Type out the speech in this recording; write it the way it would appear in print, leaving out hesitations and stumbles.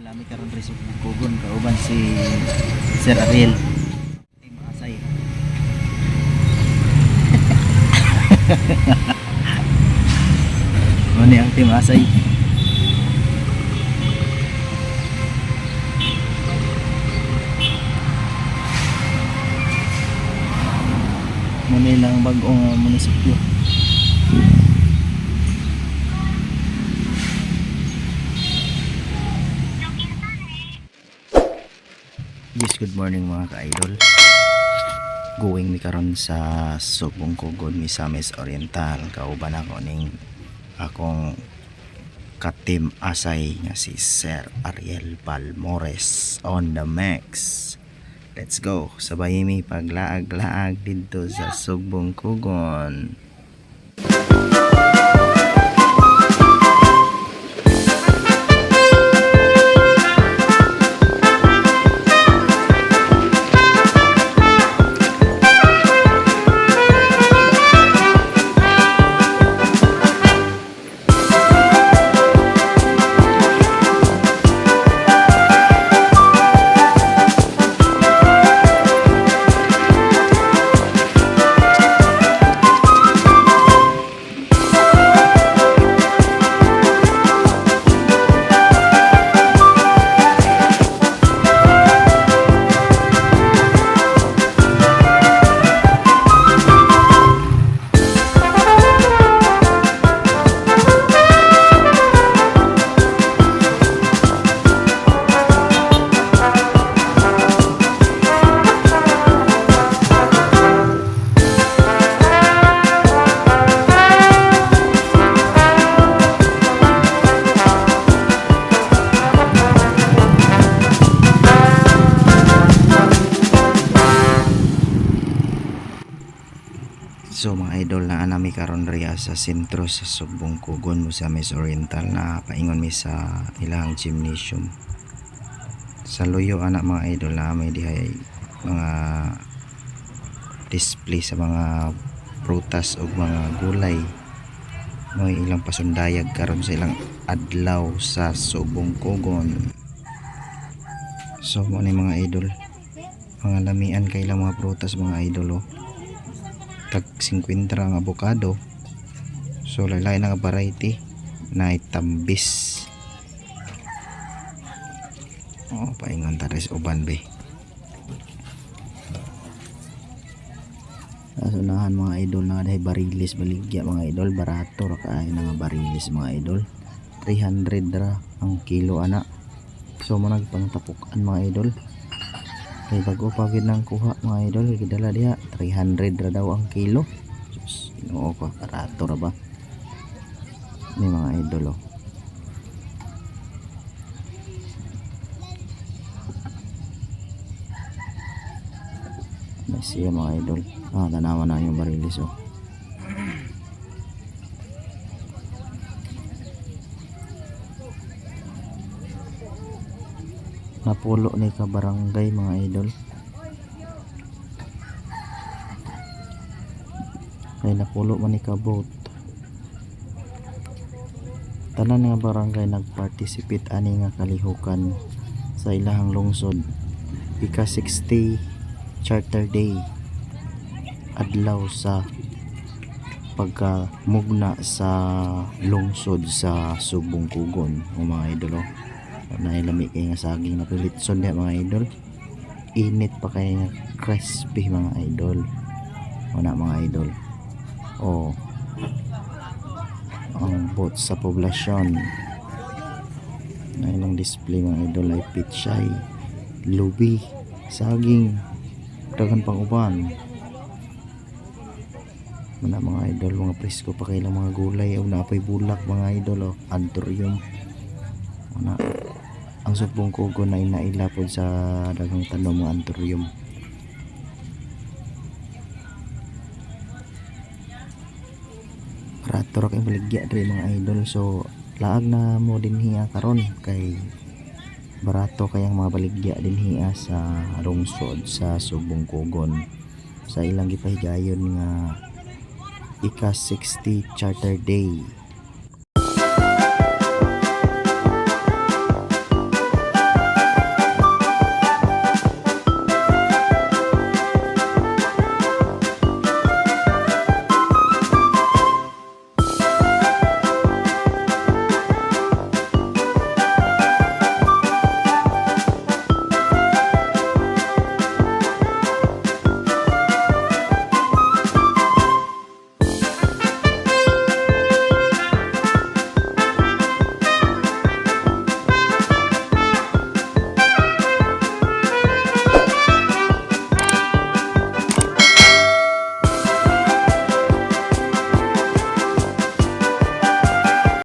Nami karon rin sa Kugon kauban si Sir Ariel. Team Asay. Muna ang Team Asay. Muna lang bagong munisipyo. Yes, good morning, mga ka-idol. Going mi karon sa Subong Kugon, Misamis Oriental. Kauban ako ning akong ka-team Asay nga si Sir Ariel Palmores on the max. Let's go. Sabay mi paglaag-laag dito sa Sugbong Kugon. So mga idol, na nami karon riya sa sentro sa Sugbong Kugon, Misamis Oriental, na paingon mi sa ilang gymnasium. Sa luyo ana, mga idol, na may dihay mga display sa mga prutas ug mga gulay. Mo'y ilang pasundayag karon sa ilang adlaw sa Sugbong Kugon. So mo ni, mga idol, mga lamian kay ilang mga prutas, mga idol, oh, tag 50 ang avocado. So laylay na nga variety na itambis. Oh, paingon ta res uban be. Sa unahan, mga idol, na dahil barilis baligya, mga idol, barato ra kaayo na nga barilis, mga idol, 300 ra ang kilo ana. So mo nagpangtapukan, mga idol, kay bago pa gid nang kuha, mga idol, gidala diha, 300 ra daw ang kilo. Sus, Ginoo ko, barato ra ba ni, mga idol, oh. Nice siya, mga idol. Ah, tanawa na yung barilis, oh. Napulo ni ka barangay, mga idol, kay napulo man ni ka boat. Tanan nga barangay nagparticipate ani nga kalihukan sa ilahang lungsod, ika 60 Charter Day, adlaw sa pagkamugna sa lungsod sa Sugbong Kugon o, mga idol, oh. Nailami kay nga saging na pilitson diha, mga idol, init pa kay nga crispy, mga idol. Una, mga idol, oh, ang booth sa poblasyon na ilang display, mga idol, ay pichay, lubi, saging, daghan pang uban. Mana, mga idol, mga presko pa kay ilang mga gulay o naapoy bulak, mga idol, oh, anthurium. Una, ang Sugbong Kugon na inaila pod sa daghang tanom mga anthurium. Barato ra kay baligya diri, mga idol. So laag na mo dinhiya karon kay barato kayang mga baligya dinhiya sa lungsod sa Sugbong Kugon sa ilang gipahigayon nga ika 60 Charter Day.